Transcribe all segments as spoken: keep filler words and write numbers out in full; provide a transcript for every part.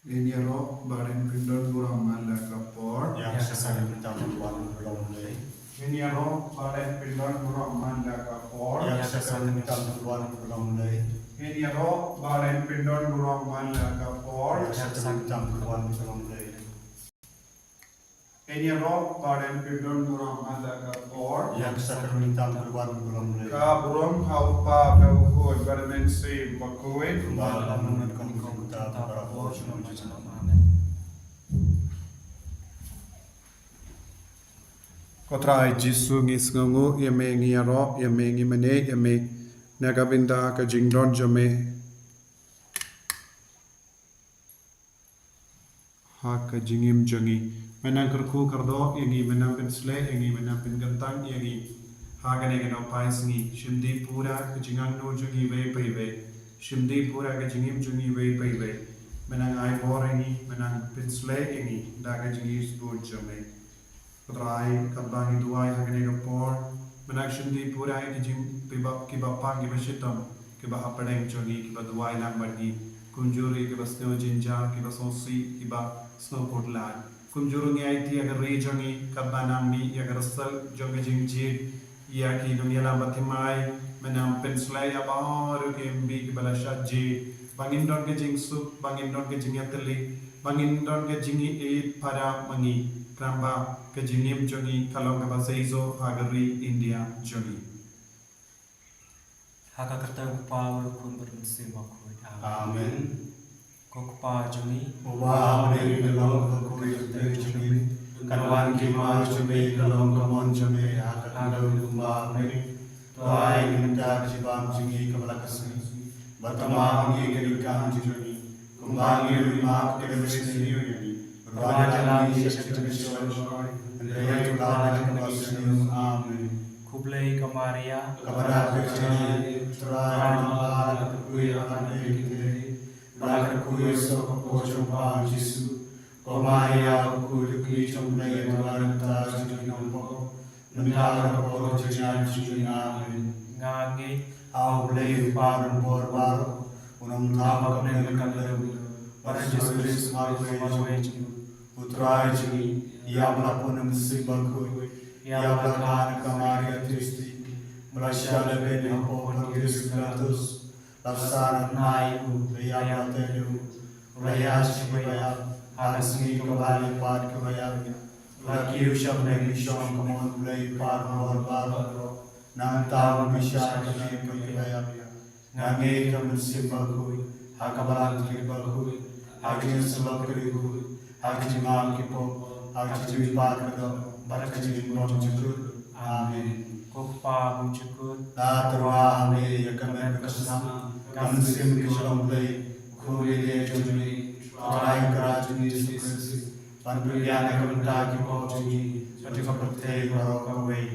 Ngin ïaroh ba ngin pyndon burom man la ka por. Ïa ka shisha ka bynta ban wan burom lei. Ngin ïaroh ba ngin pyndon burom man la ka por. Ïa ka shisha ka bynta ban wan burom lei. Ngin ïaroh ba ngin pyndon burom man la ka por. Ïa ka shisha ka bynta ban wan burom lei. Ngin ïaroh ba ngin pyndon burom man la ka por. Ïa ka shisha ka bynta ban wan burom lei. Ka burom ha u Kpa, bad u Khun bad u Mynsiem Bakhuid. Kumba la mynta, kum kumta, barabor shuh shuh. Amen. Ko Trai Jisu, ngi sngewnguh ïa me, ngi ïaroh ïa me, ngi mane ïa me na ka bynta ka jingdon jong me ha ka jingim jong ngi. Me nang kyrkhu kyrdoh ïa ngi, me nang pynshlei ïa ngi, me nang pynkyntang ïa ngi ha kane ka nohpait sngi. Shim dih pura ka jingangnud jong ngi iwei pa iwei. Shim dih pura ka jingim jong ngi iwei pa iwei. Me nang ai bor ïa ngi, me nang pynshlei ïa ngi da ka jingïasuk jong me. Ko Trai, katba ngi duwai ha kane ka por, me nang shim dih pura ïa ki jing, kiba, kiba pang, kiba shitom, kiba hapdeng jong ngi, kiba duwai lang bad ngi. Kumjuh ruh ïa kiba sngew jynjar, kiba sngewsih, kiba sngew khuslai. Kumjuh ruh ngi aiti ïa ka ri jong ngi, katba nang mih ïa ka result jong ka jingjied ïa ki nongïalam bathymmai, me nang pynshlei ïa baroh ki M B kiba la shah jied, ba ngin don ka jingsuk, ba ngin don ka jingïatylli, ba ngin don ka jingïeit para ma ngi, khnang ba ka jingim jong ngi ka long kaba seisoh ha ka ri India jong ngi. Ha ka kyrteng u Kpa, bad u Khun, bad u Mynsiem Bakhuid. Amen. Amen. Ko Kpa jong ngi, uba ha bneng, ka long ka kyrteng jong me, kan wan ka hima jong me, kan long ka mon jong me ha ka khyndew kumba ha bneng. To ai mynta ka jingbam jong ngi kaba la ka sngi, bad to map ïa ngi ka kam jong ngi, kumba ngi ruh ngi map ïa kiba sngewsih ïa ngi. Bad to ym ïalam ngi sha temptation, hynrei to khlad ngi na kaba sniew. Amen. Khublei ko Maria, kaba dap ka jingïeit, u Trai u don bad ka kyrkhu ïa phi ha ki khynnah, bad ka kyrkhu ïa u soh ka por jong pha u Jisu. Ko Maria, ko khuid ka kmie jong U Blei, to duwai ïa ngi kita ki nongpop, mynta bad ha ka por jong ka jingïap jong ngi. Amen. Nga ngeit ha U Blei u Kpa uba don bor baroh, u Nongthaw ka bneng ka khyndew, bad ha U Jisu Khrist u mawei jong ngi, u Trai jong ngi, ïa uba la pun ha u Mynsiem Bakhuid, ïa uba la kha na ka Maria Theisotti, ba la shah lehbeiñ hapoh Pontius Pilatus, la sah, la tnai ïa u, la ïap, la teh ïa u, la ïaid sha ki baïap, ha ka sngi kaba lai pat ki baïap, la kiew sha bneng, la shong ha ka mon U Blei u Kpa uba don bor baroh, nangta un pynshai ha ka kmie ki baïap. Nga ngeit ha u Mynsiem Bakhuid, ha ka Balang Katolik bakhuid, ha ka jingïasyllok khuid, ha ka jingmap ki pop, ha ka jingmihpat ka doh, bad ha ka jingbymjukut. Amen. Ko Kpa bymjukut, la tyrwa ha me ïa ka met ka snam, ka mynsiem ka jong U Blei, u Khun uba ïeit jong me, u Trai u Kynrad jong ngi Jisu Khrist, ban pynbiang na ka bynta ki pop jong ngi, bad jong ka pyrthei baroh kawei.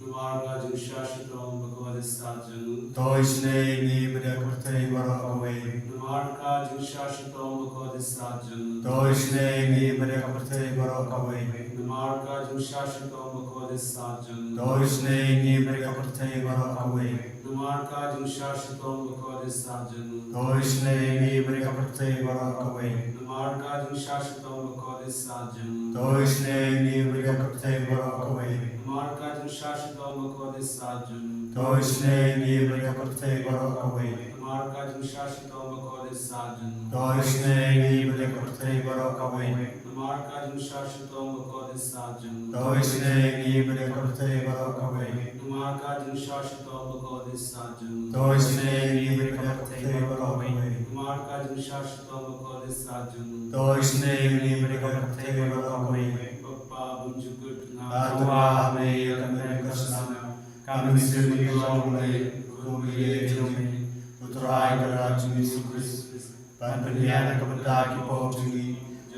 Namar ka jingshah shitom bakhuid ïa u Trai jong ngi. To isynei ïa ngi bad ïa ka pyrthei baroh kawei. Namar ka jingshah shitom bakhuid ïa u Trai jong ngi. To isynei ïa ngi bad ïa ka pyrthei baroh kawei. Namar ka jingshah shitom bakhuid ïa u Trai jong ngi. To isynei ïa ngi bad ïa ka pyrthei baroh kawei. Namar ka jingshah shitom bakhuid ïa u Trai jong ngi. To isynei ïa ngi bad ïa ka pyrthei baroh kawei. Namar ka jingshah shitom bakhuid ïa u Trai jong ngi. To isynei ïa ngi bad ïa ka pyrthei baroh kawei. Namar ka jingshah shitom bakhuid ïa u Trai jong ngi. To isynei ïa ngi bad ïa ka pyrthei baroh kawei. Namar ka jingshah shitom bakhuid ïa u Trai jong ngi. To isynei ïa ngi bad ïa ka pyrthei baroh kawei. Namar ka jingshah shitom bakhuid ïa u Trai jong ngi. To isynei ïa ngi bad ïa ka pyrthei baroh kawei. Namar ka jingshah shitom bakhuid ïa u Trai jong ngi. To isynei ïa ngi bad ïa ka pyrthei baroh kawei. Namar ka jingshah shitom bakhuid ïa u Trai jong ngi. To isynei ïa ngi bad ïa ka pyrthei baroh kawei. Ko Kpa bymjukut, la tyrwa ha me ïa ka met ka snam, ka mynsiem ka jong U Blei, u Khun uba ïeit jong me, u Trai u Kynrad jong ngi Jisu Khrist, ban pynbiang na ka bynta ki pop jong ngi,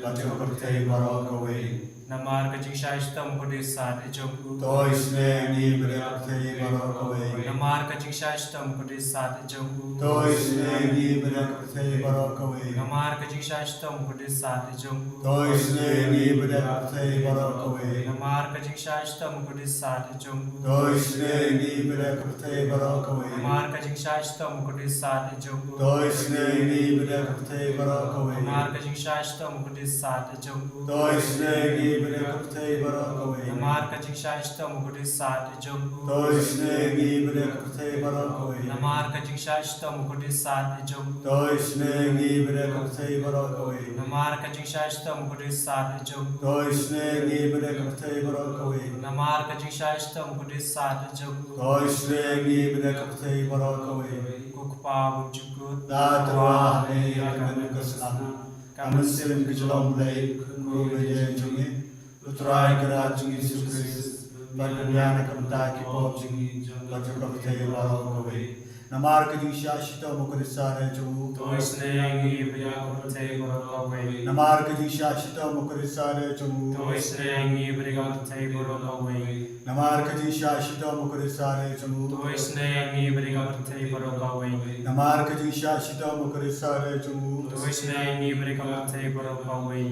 bad jong ka pyrthei baroh kawei. Namar ka jingshah shitom u Khrist Khristad jong u. To isynei ïa ngi bad ïa ka pyrthei baroh kawei. Namar ka jingshah shitom u Khrist Khristad jong u. To isynei ïa ngi bad ïa ka pyrthei baroh kawei. Namar ka jingshah shitom u Khrist Khristad jong u. To isynei ïa ngi bad ïa ka pyrthei baroh kawei. Namar ka jingshah shitom u Khrist Khristad jong u. To isynei ïa ngi bad ïa ka pyrthei baroh kawei. Namar ka jingshah shitom u Khrist Khristad jong u. To isynei ïa ngi bad ïa ka pyrthei baroh kawei. Namar ka jingshah shitom u Khrist Khristad jong u. To isynei ïa ngi bad ïa ka pyrthei baroh kawei. Namar ka jingshah shitom u Khrist Khristad jong u. To isynei ïa ngi bad ïa ka pyrthei baroh kawei. Namar ka jingshah shitom u Khrist Khristad jong u. To isynei ïa ngi bad ïa ka pyrthei baroh kawei. Namar ka jingshah shitom u Khrist Khristad jong u. To isynei ïa ngi bad ïa ka pyrthei baroh kawei. Namar ka jingshah shitom u Khrist Khristad jong u. To isynei ïa ngi bad ïa ka pyrthei baroh kawei. Ko Kpa bymjukut. La tyrwa ha me ïa ka met ka snam, ka mynsiem ka jinglong Blei, ko Mari jong ngi, u Trai Kynrad jong ngi Jisu Khrist, ban pynbiang na ka bynta ki pop jong ngi bad jong ka pyrthei baroh kawei. Namar ka jingshah shitom u Khrist Khristad jong u. To isynei ïa ngi bad ïa ka pyrthei baroh kawei. Namar ka jingshah shitom u Khrist Khristad jong u. To isynei ïa ngi bad ïa ka pyrthei baroh kawei. Namar ka jingshah shitom u Khrist Khristad jong u. To isynei ïa ngi bad ïa ka pyrthei baroh kawei. Namar ka jingshah shitom u Khrist Khristad jong u. To isynei ïa ngi bad ïa ka pyrthei baroh kawei.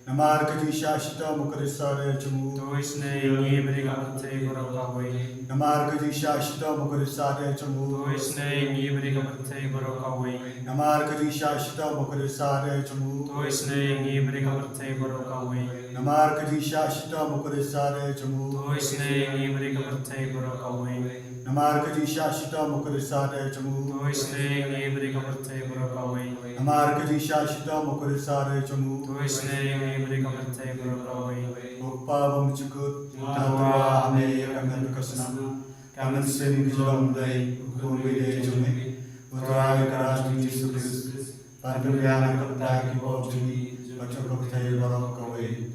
Namar ka jingshah shitom u Khrist Khristad jong u. To isynei ïa ngi bad ïa ka pyrthei baroh kawei. Namar ka jingshah shitom u Khrist Khristad jong u. To isynei ïa ngi bad ïa ka pyrthei baroh kawei. Namar ka jingshah shitom u Khrist Khristad jong u. To isynei ïa ngi bad ïa ka pyrthei baroh kawei. Namar ka jingshah shitom u Khrist Khristad jong u. To isynei ïa ngi bad ïa ka pyrthei baroh kawei. Namar ka jingshah shitom u Khrist Khristad jong u. To isynei ïa ngi bad ïa ka pyrthei baroh kawei. Namar ka jingshah shitom u Khrist Khristad jong u. To isynei ïa ngi bad ïa ka pyrthei baroh kawei. Ko Kpa bymjukut, la tyrwa ha me ïa ka met ka snam, ka mynsiem ka jinglong Blei, u Khun Mari jong ngi, u Trai Kynrad jong ngi Jisu Khrist, ban pynbiang na ka bynta ki pop jong ngi bad jong ka pyrthei baroh kawei.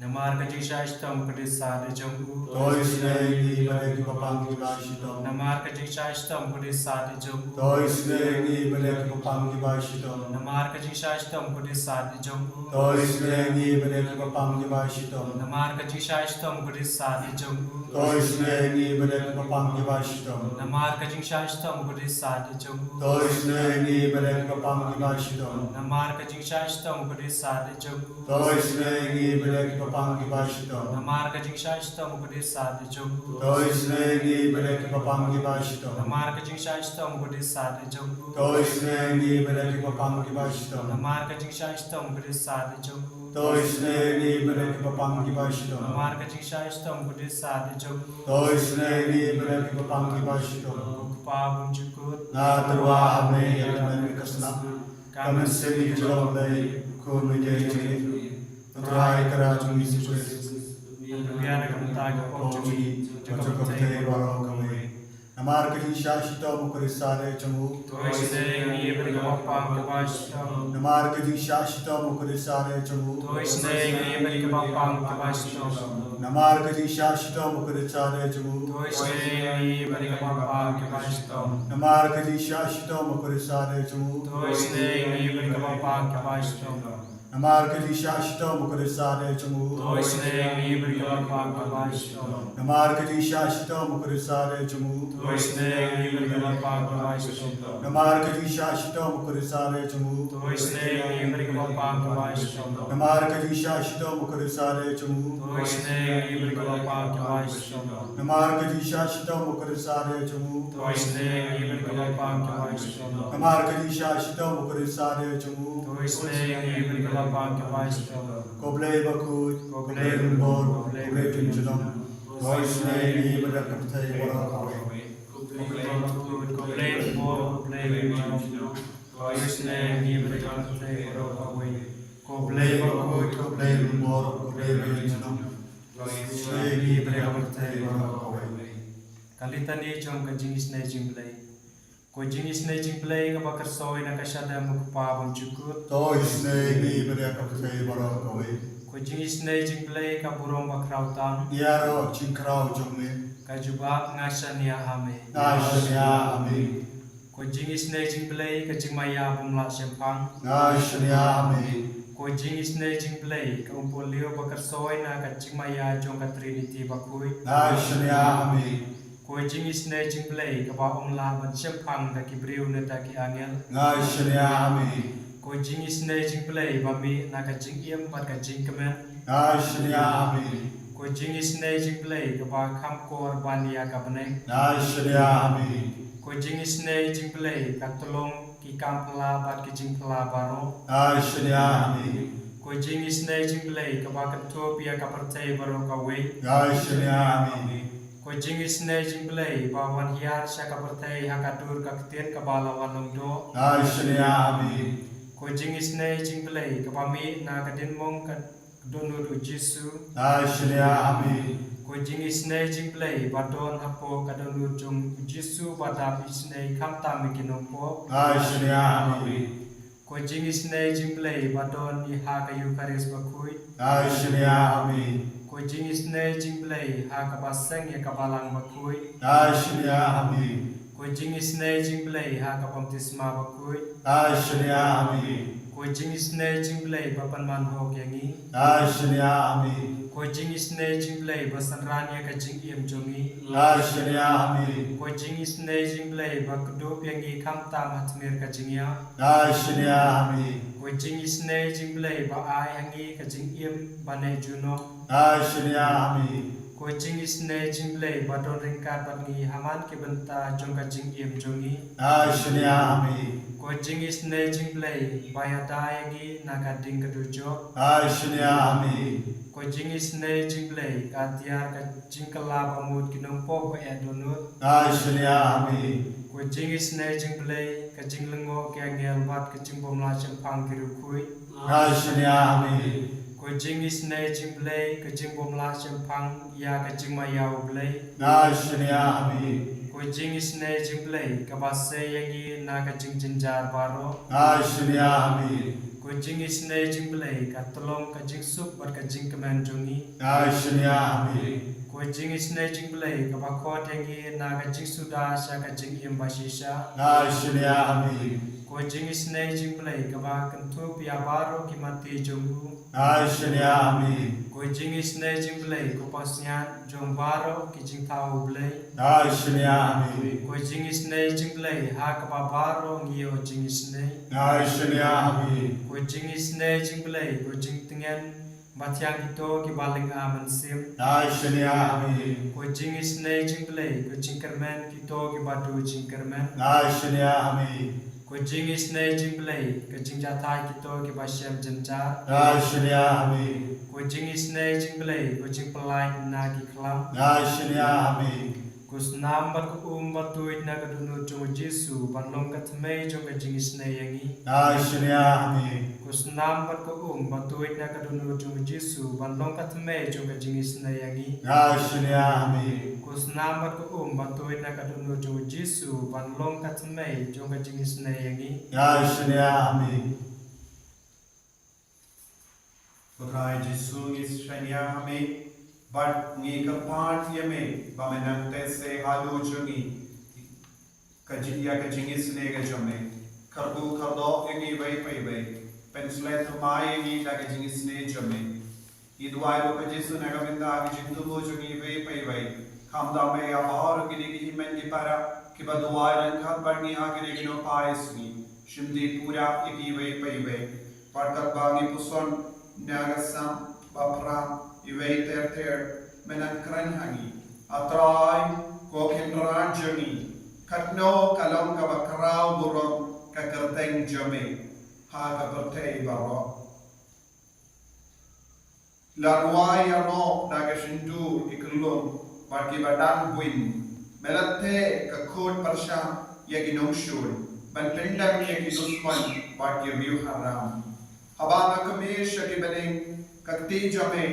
Namar ka jingshah shitom u Khrist Khristad jong u. To isynei ïa ngi bad ïa ki bapang kiba shitom. Namar ka jingshah shitom u Khrist Khristad jong u. To isynei ïa ngi bad ïa ki bapang kiba shitom. Namar ka jingshah shitom u Khrist Khristad jong u. To isynei ïa ngi bad ïa ki bapang kiba shitom. Namar ka jingshah shitom u Khrist Khristad jong u. To isynei ïa ngi bad ïa ki bapang kiba shitom. Namar ka jingshah shitom u Khrist Khristad jong u. To isynei ïa ngi bad ïa ki bapang kiba shitom. Namar ka jingshah shitom u Khrist Khristad jong u. To isynei ïa ngi bad ïa ki bapang kiba shitom. Namar ka jingshah shitom u Khrist Khristad jong u. To isynei ïa ngi bad ïa ki bapang kiba shitom. Namar ka jingshah shitom u Khrist Khristad jong u. To isynei ïa ngi bad ïa ki bapang kiba shitom. Namar ka jingshah shitom u Khrist Khristad jong u. To isynei ïa ngi bad ïa ki bapang kiba shitom. Namar ka jingshah shitom u Khrist Khristad jong u. To isynei ïa ngi bad ïa ki bapang kiba shitom. Ko Kpa bymjukut, la tyrwa ha me ïa ka met ka snam, ka mynsiem ka jinglong Blei, u Khun Mari jong ngi, u Trai Kynrad jong ngi Jisu Khrist, ban pynbiang na ka bynta ki pop jong ngi bad jong ka pyrthei baroh kawei. Namar ka jingshah shitom u Khrist Khristad jong u. To isynei ïa ngi bad ïa ki bapang kiba shitom. Namar ka jingshah shitom u Khrist Khristad jong u. To isynei ïa ngi bad ïa ki bapang kiba shitom. Namar ka jingshah shitom u Khrist Khristad jong u. To isynei ïa ngi bad ïa ki bapang kiba shitom. Namar ka jingshah shitom u Khrist Khristad jong u. To isynei ïa ngi bad ïa ki bapang kiba shitom. Namar ka jingshah shitom u Khrist Khristad jong u. To isynei ïa ngi bad ïa ki bapang kiba shitom. Namar ka jingshah shitom u Khrist Khristad jong u. To isynei ïa ngi bad ïa ki bapang kiba shitom. Namar ka jingshah shitom u Khrist Khristad jong u. To isynei ïa ngi bad ïa ki bapang kiba shitom. Namar ka jingshah shitom u Khrist Khristad jong u. To isynei ïa ngi bad ïa ki bapang kiba shitom. Namar ka jingshah shitom u Khrist Khristad jong u. To isynei ïa ngi bad ïa ki bapang kiba shitom. Namar ka jingshah shitom u Khrist Khristad jong u. To isynei ïa ngi bad ïa ki bapang kiba shitom. Ko Blei bakhuid, ko Blei ringbor, ko Blei rijynjnong, to isynei ïa ngi bad ïa ka pyrthei baroh kawei. Ko Blei bakhuid, ko Blei ringbor, ko Blei rijynjnong, to isynei ïa ngi bad ïa ka pyrthei baroh kawei. Ko Blei bakhuid, ko Blei ringbor, ko Blei rijynjnong, to isynei ïa ngi bad ïa ka pyrthei baroh kawei. Ka Litani jong ka jingisynei jingblei. Ko jingisynei jingblei kaba kyrshoi na ka shadem u Kpa bymjukut, to isynei ïa ngi bad ïa ka pyrthei baroh kawei. Ko jingisynei jingblei ka burom bakhraw tam, ïaroh jingkhraw jong me. Ka jubab, nga shaniah ha me. Nga shaniah ha me. Ko jingisynei jingblei ka jingmaïa bymlah shemphang, nga shaniah ha me. Ko jingisynei jingblei ka um pohliew ba kyrsoi na ka jingmaïa jong ka Trinity bakhuid. Nga shania ha me. Ko jingisynei jingblei kaba ym lah ban shemphang da ki briew ne da ki angel. Nga shania ha me. Ko jingisynei jingblei ba mih na ka jingim bad ka jingkmen. Nga shania ha me. Ko jingisynei jingblei kaba kham kor ban ïa ka bneng. Nga shania ha me. Ko jingisynei jingblei ka tyllong ki kam phylla bad ki jingphylla baroh. Nga shania ha me. Ko jingisynei jingblei kaba kynthup ïa ka pyrthei baroh kawei. Nga shania ha me. Ko jingisynei jingblei ba wan hiar sha ka pyrthei ha ka dur ka ktien kaba la wan long doh. Nga shania ha me. Ko jingisynei jingblei kaba mih na ka diengmong ka dohnud u Jisu. Nga shania ha me. Ko jingisynei jingblei ba don hapoh ka dohnud jong u Jisu ba dap isynei khamtam ïa ki nongpop. Nga shania ha me. Ko jingisynei jingblei ba don ïa ha ka Eukharist bakhuid. Nga shania ha me. Ko jingisynei jingblei ha kaba seng ïa ka balang bakhuid. Nga shania ha me. Ko jingisynei jingblei ha ka baptisma bakhuid. Nga shania ha me. Ko jingisynei jingblei ba pynman hok ïa ngi. Nga shania ha me. Ko jingisynei jingblei ba synran ïa ka jingim jong ngi. Nga shania ha me. Ko jingisynei jingblei ba kdup ïa ngi khamtam ha tmier ka jingïap. Nga shania ha me. Ko jingisynei jingblei ba ai ha ngi ka jingim ba neh junom. Nga shania ha me. Ko jingisynei jingblei ba don ryngkat bad ngi ha man ki bynta jong ka jingim jong ngi. Nga shania ha me. Ko jingisynei jingblei ba ïada ïa ngi na ka ding ka dujok. Nga shania ha me. Ko jingisynei jingblei ka tiar ka jingkylla bamut ki nongpop ba eh dohnud. Nga shania ha me. Ko jingisynei jingblei ka jinglyngngoh ki angel bad ka jingbymlah shemphang ki riewkhuid. Nga shania ha me. Ko jingisynei jingblei ka jingbymlah shemphang ïa ka jingmaïa u Blei. Nga shania ha me. Ko jingisynei jingblei kaba sei ïa ngi na ka jingjynjar baroh. Nga shania ha me. Ko jingisynei jingblei ka tyllong ka jingsuk bad ka jingkmen jong ngi. Nga shania ha me. Ko jingisynei jingblei kaba khot ïa ngi na ka jingsuda sha ka jingim bashisha. Nga shania ha me. Ko jingisynei jingblei kaba kynthup ïa baroh ki mati jong u. Nga shania ha me. Ko jingisynei jingblei ko paw synñiat jong baroh ki jingthaw u Blei. Nga shania ha me. Ko jingisynei jingblei ha kaba baroh ngi ïoh jingisynei. Nga shania ha me. Ko jingisynei jingblei ko jingtngen ba thiang kito kiba lynga mynsiem. Nga shania ha me. Ko jingisynei jingblei ko jingkyrmen kito kiba duh jingkyrmen. Nga shania ha me. Ko jingisynei jingblei ka jingjahthait kito kiba shem jynjar. Nga shania ha me. Ko jingisynei jingblei ko jingpyllait na ki khlam. Nga shania ha me. Ko snam bad ko um ba tuid na ka dohnud jong u Jisu ban long ka thymmei jong ka jingisynei ïa ngi. Nga shania ha me. Ko snam bad ko um ba tuid na ka dohnud jong u Jisu ban long ka thymmei jong ka jingisynei ïa ngi. Nga shania ha me. Ko snam bad ko um ba tuid na ka dohnud jong u Jisu ban long ka thymmei jong ka jingisynei ïa ngi. Nga shania ha me. Ko Trai Jisu ngi shaniah ha me bad ngi kyrpad ïa me ba men nang teh seh halor jong ngi ka jing ïa ka jingisynei ka jong me. Kyrkhu kyrdoh ïa ngi iwei pa iwei. Pynshlei thymmai ïa ngi da ka jingisynei jong me. Ngi duwai ruh ko Jisu na ka bynta ka jingthmu jong ngi iwei pa iwei. Khamtam ïa baroh kine ki hynmen ki para kiba duwai ryngkat bad ngi ha kine ki nohpait sngi. Shim dih pura ïa ki iwei pa iwei. Bad katba ngi puson na ka sem ba phra iwei ter ter, men nang kren ha ngi. A Trai, ko kynrad jong ngi, katno ka long kaba khraw burom ka kyrteng jong me ha ka pyrthei baroh. La rwai ïaroh da ka shyntur ki khyllung bad kiba dang buin. Me la theh ka khut pyrshah ïa ki nongshun ban pyndem ïa ki dusmon bad ki riewharam. Haba nga kmie sha ki bneng ka kti jong me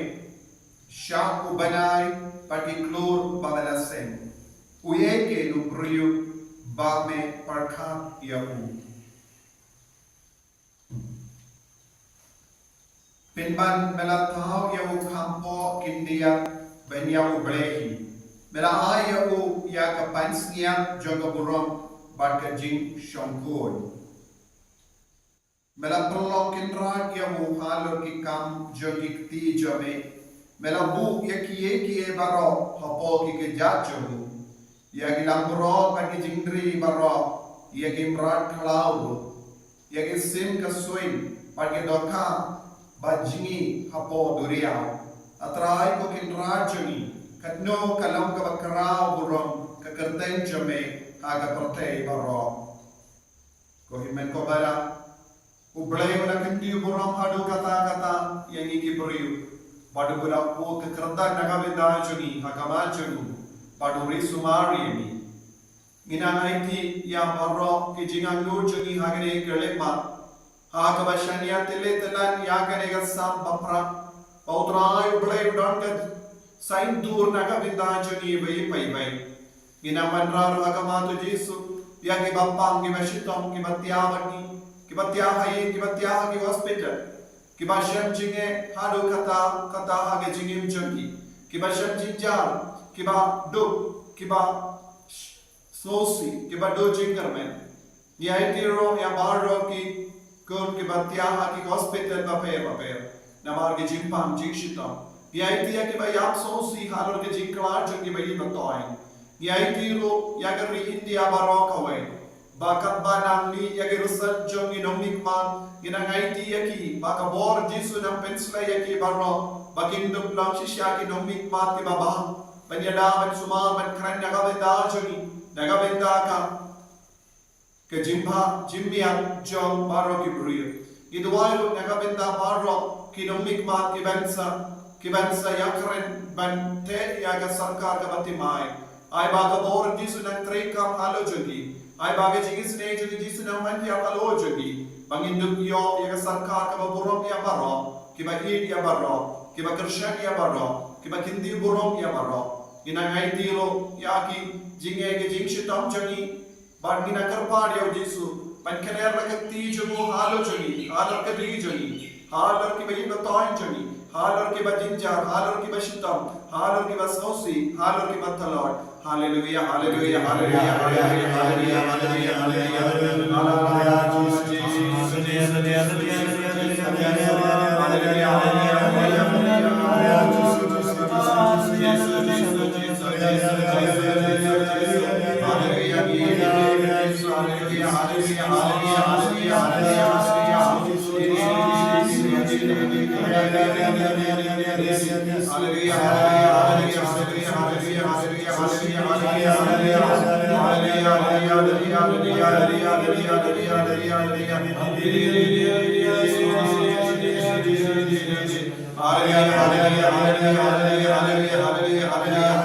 sha u bnai bad ki klur ba me la seng. Uei keiñ u briew ba me pyrkhat ïa u? Pynban me la thaw ïa u kham poh khyndiat ban ïa u blei hi. Me la ai ïa u ïa ka pansngiat jong ka burom bad ka jingshongkun. Me la pynlong kynrad ïa u halor ki kam jong ki kti jong me. Me la buh ïa kiei kiei baroh hapoh ki kjat jong u. Ïa ki langbrot bad ki jingri baroh, ïa ki mrad khlaw ruh, ïa ki sim ka suiñ bad ki dohkha ba jngi hapoh duriaw. A Trai ko kynrad jong ngi, katno ka long kaba khraw burom ka kyrteng jong me ha ka pyrthei baroh. Ko hynmen ko para, U Blei u la kyntiew burom haduh katta katta ïa ngi ki briew. Bad u la buh ka kyrdan na ka bynta jong ngi ha khmat jong u, bad u ri sumar ïa ngi. Ngi nang aiti ïa baroh ki jingangnud jong ngi ha kane ka lehmat, ha kaba shaniah tylli tyllan ïa kane ka sap ba pra, ba U Trai U Blei u don ka saiñdur na ka bynta jong ngi iwei pa iwei. Ngi nang wanrah ruh ha khmat U Jisu ïa kiba pang, kiba shitom, kiba thiah bad ngi, kiba thiah ha ïing, kiba thiah ha ki hospital, kiba shem jingeh haduh katta katta ha ka jingim jong ki, kiba shem jynjar, kiba duk, kiba sngewsih, kiba duh jingkyrmen. Ngi aiti ruh ïa baroh ki khun kiba thiah ha ki hospital bapher bapher namar ki jingpang jingshitom. Ngi aiti ïa kiba ïap sngewsih halor ki jingkhlad jong kiba ïeit ba toiñ. Ngi aiti ruh ïa ka ri India baroh kawei, ba katba nang mih ïa ki research jong ki nongmihkhmat, ngi nang aiti ïa ki ba ka bor Jisu nang pynshlei ïa ki baroh, ba kin dup long shisha ki nongmihkhmat kiba bha ban ïada, ban sumar, ban kren na ka bynta jong ngi, na ka bynta ka ka jingbha jingmiat jong baroh ki briew. Ngi duwai ruh na ka bynta baroh ki nongmihkhmat kiban sa, kiban sa ïakren ban teh ïa ka sorkar kaba thymmai. Ai ba ka bor Jisu nang treikam halor jong ki. Ai ba ka jingisynei jong U Jisu nang mangkhiar halor jong ki, ba ngin dup ïoh ïa ka sorkar kaba burom ïa baroh, kiba ïeit ïa baroh, kiba kyrshan ïa baroh, kiba kyntiew burom ïa baroh. Ngi nang aiti ruh ïa ki jingeh ki jingshitom jong ngi, bad ngi nang kyrpad ïa U Jisu ban kner la ka kti jong u halor jong ngi, halor ka ri jong ngi, halor kiba ïeit ba toiñ jong ngi, halor kiba jynjar, halor kiba shitom, halor kiba sngewsih, halor kiba tlot. Haleluia, haleluia, haleluia, haleluia, haleluia, haleluia, haleluia. Haleluia, Jisu, Jisu, Jisu, Jisu, Jisu, Jisu. Haleluia, haleluia, haleluia, haleluia. Jisu, Jisu, Jisu, Jisu, Jisu, Jisu. Haleluia, haleluia, haleluia, haleluia, haleluia, haleluia, haleluia.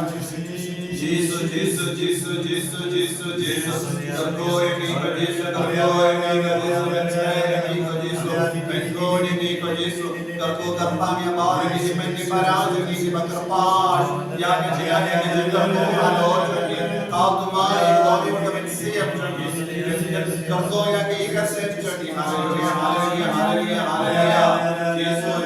Jisu, Jisu, Jisu, Jisu, Jisu, Jisu. Kyrkhu ïa ngi ko Jisu, kyrkhu ïa ngi ko Jisu, kyrkhu ïa ngi ko Jisu. Kyrkhu ïa ngi ko Jisu. Kyrkhu kyrpang ïa baroh ki hynmen ki para jong ngi kiba kyrpad ïa ka jingïaid, ïa ka jingkyrkhu halor jong ngi. Kyrkhu ïa ngi ko Jisu. Kyrkhu ïa ngi ko Jisu. Haleluia, haleluia, haleluia, haleluia. Jisu, Jisu, Jisu,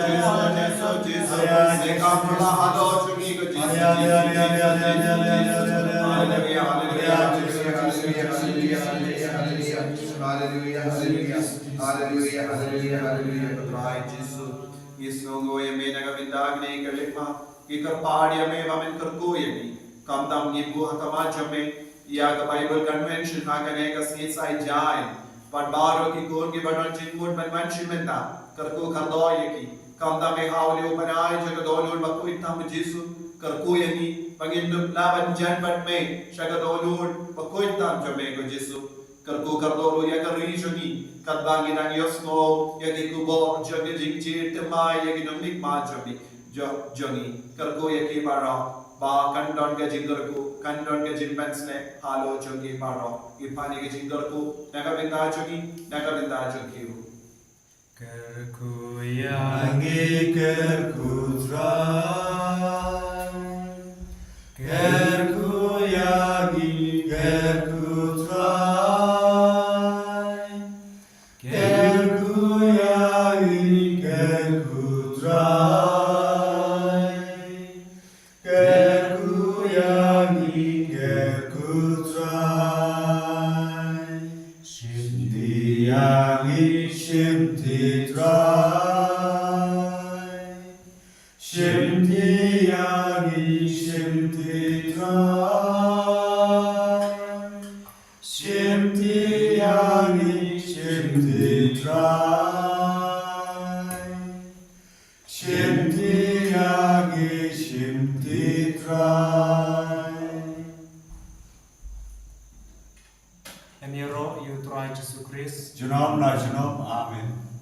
Jisu. Haleluia, haleluia, haleluia, haleluia. Haleluia, haleluia, haleluia, haleluia. Ko Trai Jisu, ngi sngewnguh ïa me na ka bynta kane ka lehmat. Ngi kyrpad ïa me ba men kyrkhu ïa ngi. Khamtam ngi buh ha khmat jong me ïa ka Bible Convention ha kane ka sngi Saitjaiñ. Bad baroh ki khun kiba don jingmut ban wan shim bynta, kyrkhu kyrdoh ïa ki. Khamtam me ha une u bnai jong ka dohnud bakhuid tam Jisu, kyrkhu ïa ngi ba ngin dup lah ban jan bad me sha ka dohnud bakhuid tam jong me ko Jisu. Kyrkhu kyrdoh ruh ïa ka ri jong ngi, katba ngi dang ïohsngew ïa ki khubor jong ka jingjied thymmai ïa ki nongmihkhmat jong ngi, jong, jong ngi. Kyrkhu ïa ki baroh, ba kan don ka jingkyrkhu, kan don ka jingpynshlur halor jong ki baroh. Ngi pan ïa ka jingkyrkhu na ka bynta jong ngi, na ka bynta jong ki ruh. Kyrkhu ïa ngi, kyrkhu Trai. Kyrkhu ïa ngi, kyrkhu Trai. Kyrkhu ïa ngi, kyrkhu Trai. Kyrkhu ïa ngi, kyrkhu Trai. Shim ti ïa ngi, shim Em ïaroh ïa u Trai Jisu Khrist. Junom na junom. Amen.